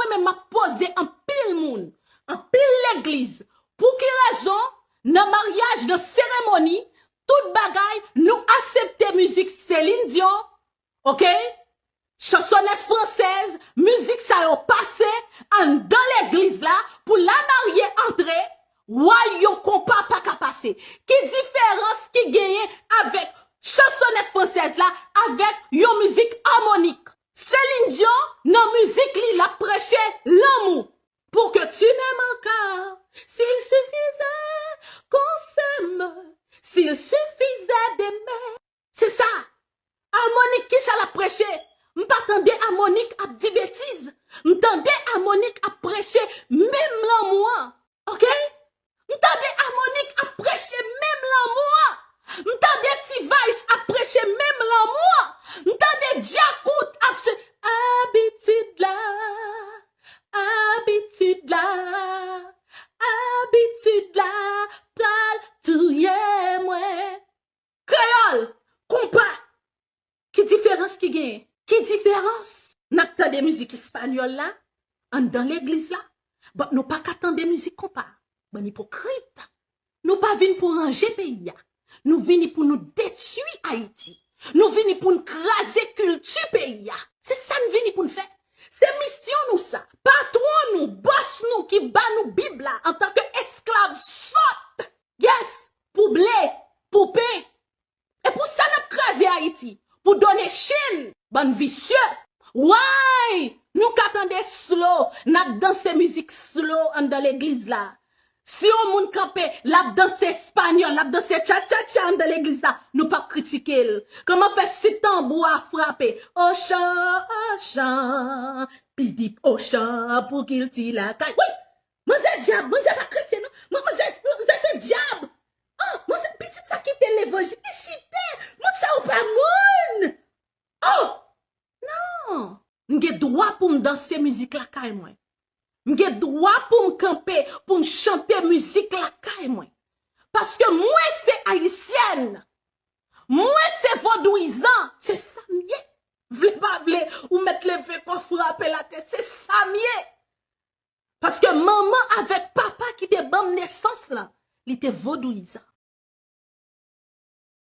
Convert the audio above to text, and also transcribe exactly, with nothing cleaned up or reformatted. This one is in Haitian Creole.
Men m ap poze anpil moun, anpil legliz, pou ki rezon nan maryaj, nan seremoni, tout bagay, nou aksepte mizik Celine Dion, oke? Chansonèt fransèz, mizik sa yo pase anndan legliz la pou lamarye antre, wè yon konpa pa ka pase. Ki diferans ki genyen avèk chansonèt fransèz la avèk yon mizik amònik? Celine Dion, nan mizik li, l ap preche lanmou. Pour que tu m'aimes encore, s'il suffisait qu'on s'aime, s'il suffisait d'aimer. Se sa. Amònik, kisa l ap preche? M pa tande Amònik ap di betiz. M tande Amònik ap preche menm lanmou an. Oke? M tande Amònik ap preche menm lanmou an. M tande T-Vice ap preche menm lanmou an. M tande Djakout ap se abitid la, abitid la, abitid la pral touye mwen. Kreyòl, konpa. Ki diferans ki genyen? Ki diferans? N ap tande mizik espanyòl la anndan legliz la, but nou pa ka tande mizik konpa. Bann ipokrit. Nou pa vin pou ranje peyi a. Nou vini pou nou detwi Ayiti. Nou vini pou n kraze kilti peyi a. Se sa n vini pou n fè. Se misyon nou sa. Patwon nou, bòs nou ki ba nou Bib la antanke esklav sòt. Yes, pou ble, pou pen. E pou sa n ap kraze Ayiti, pou donation, bann visye. Why? Nou ka tande slow, n ap danse mizik slow anndan legliz la. Si yon moun kanpe, l ap danse espanyòl, l ap danse cha-cha-cha anndan legliz la, nou p ap kritike l. Kòman fè si tanbou a frape? Ochan, ochan, pidip, ochan, pou kilti lakay. Wi! Manzè dyab, manzè pa kretyen non. Man-, manzè, manzè se dyab. Ah, manzè, pitit sa kite levanjil, li chite. Moun sa yo pa moun. Oh! Non. M gen dwa pou m danse mizik lakay mwen. M gen dwa pou m kanpe, pou m chante mizik lakay mwen. Paske mwen se ayisyèn. Mwen se vodouyizan. Se sa m ye. Vle pa vle, ou mèt leve kò frape latè. Se sa m ye. Paske manman avèk papa ki te ban m nesans lan, li te vodouyizan.